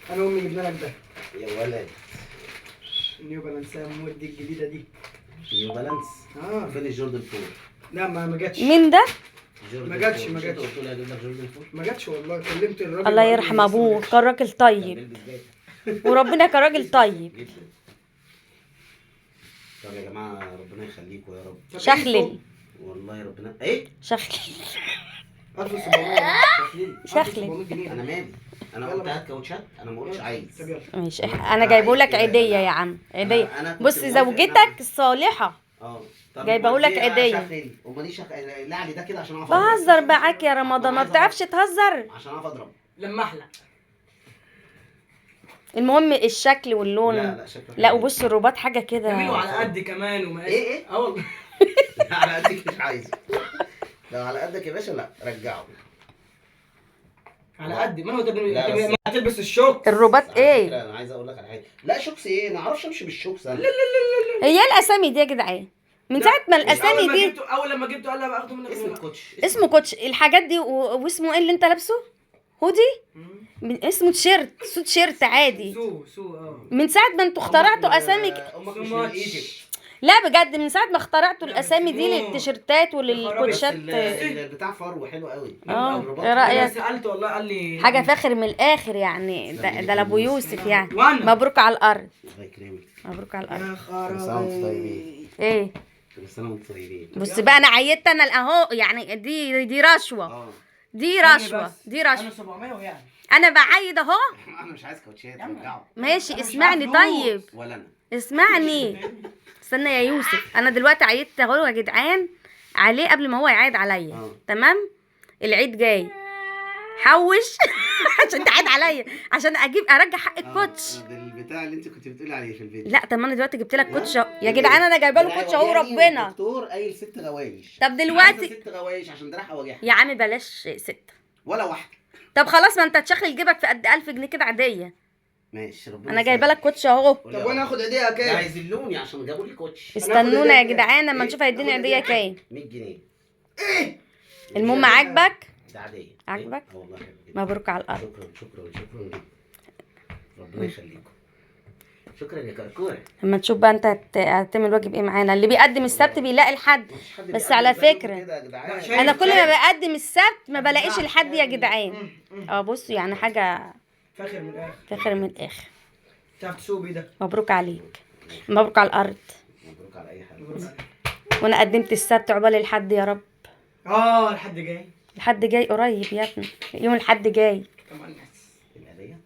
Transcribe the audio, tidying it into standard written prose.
انا وامي جبنا لك ده. يا ولد. New Balance مود دي الجديدة دي. New Balance. اه. فين ال Jordan 4؟ لا ما جاتش. مين ده؟ Jordan ما جاتش، 4. ما مش انت جاتش. قلت لي هجيب لك Jordan 4؟ ما جاتش والله، كلمت الراجل الله وقال لي يرحم لسه ما ابوه، جاتش. كان راجل كان طيب. بيلبس باتا. وربنا كان راجل طيب. جدا. طب يا جماعة ربنا يخليكم يا رب. طب إيه شخلل. والله ربنا ايه؟ شخلل. 1700. شكلي. شخلل. 1700 جنيه. انا مالي؟ انا يلا قلت بقى. هات كاوتشات، انا ما قلتش عايز. طب يلا. ماشي، انا جايبه لك عيديه يا عم، عيديه. أنا كنت بص موافق إن زوجتك الصالحة. اه طب جايبه لك إيه عيدية. شخلل؟ امال ايه شخلل؟ لا علي ده كده عشان اعرف أضرب. بهزر معاك يا رمضان، ما بتعرفش تهزر. عشان اعرف اضرب. لما احلق. المهم الشكل واللون. لا لا شكله لا حلو. وبص الرباط حاجة جميل كده. وعلى قد كمان ومقاس. إيه إيه؟ اه والله. على قدك مش عايزه. لو على قدك يا باشا لا رجعه. على قد ما هو. طب لا، بس- ما هتلبس الشوك. الرباط على ايه؟ فكرة انا عايز اقول لك على حاجة. لا شوكس ايه؟ ما اعرفش امشي بالشوكس انا. هي إيه الاسامي دي يا جدعان؟ من ساعة ما الاسامي أول ما دي. جبته، اول لما جبته قال لي باخده منك. اسم الكوتش. اسمه كوتش الحاجات دي واسمه ايه اللي انت لابسه؟ هودي؟ اسمه تيشيرت، سوت شيرت عادي. سو سو اه. من ساعة ما انتوا اخترعتوا اسامي امك So مش من much. Egypt. لا بجد، من ساعة ما اخترعتوا لا، الاسامي بس دي مو. للتيشيرتات بس وللكوتشات. البتاع فرو حلو قوي. اه، الرباط ايه رأيك؟ انا سالته والله قال لي حاجة فاخر من الاخر يعني. ده لابو يوسف يعني. وانا مبروك على الارض. الله يكرمك. مبروك على الارض. يا كل سنة وانتم خرابي. طيبين. ايه كل سنة وانتم طيبين. بص بقى، انا عيدت انا اهو يعني. دي رشوة. اه دي رشوة. بس. دي انا رشوة. 700 ويعني انا بعيد اهو. انا مش عايز كاوتشات، رجعه. ماشي أنا مش اسمعني معايا فلوس. طيب. ولا انا. اسمعني، استنى يا يوسف. انا دلوقتي عيدت اهو يا جدعان عليه قبل ما هو يعيد عليا. اه. تمام؟ العيد جاي، حوش عشان تعيد عليا، عشان اجيب ارجع حق الكوتش. ده البتاع اللي انت كنت بتقولي عليه في الفيديو. لا طب ما انا دلوقتي جبت لك كوتش أهو. يا جدعان انا جايبه له كوتش اهو ربنا. الدكتور قايل 6 غوايش. طب دلوقتي 6 غوايش عشان دراعها وجعها. يا عم بلاش 6. ولا واحدة. طب خلاص، ما انت تشخلل جيبك في قد 1000 جنيه كده عادية. ماشي ربنا. انا جايبه لك كوتش اهو. طب وانا اخد هديه ده كام؟ هيذلوني عشان جابوا لي كوتش. استنونا يا هدية جدعان اما إيه؟ نشوف هيديني آخد عيديه كام. 100 جنيه. ايه؟ المهم عاجبك؟ ده عادية. عاجبك؟ إيه؟ اه والله حلو جدا. مبروك على الارض. شكرا شكرا شكرا جدا. ربنا يخليكم. شكرا يا كركوره. اما تشوف بقى انت هتعمل واجب ايه معانا. اللي بيقدم السبت بيلاقي الحد. مفيش حد بس بيقدم على زيكم فكرة، كده يا جدعان. لا، شايف. انا كل ما بقدم السبت ما بلاقيش الحد يا جدعان. اه بصوا يعني حاجة فاخر من الاخر. فاخر من الاخر. تعرف تسوق بيه ده. مبروك عليك، مبروك على الارض. مبروك على اي حاجة. مبروك عليك. وانا قدمت السبت عقبال الحد يا رب. اه الحد جاي. الحد جاي قريب يا ابني، يوم الحد جاي. طبعا. العيديه.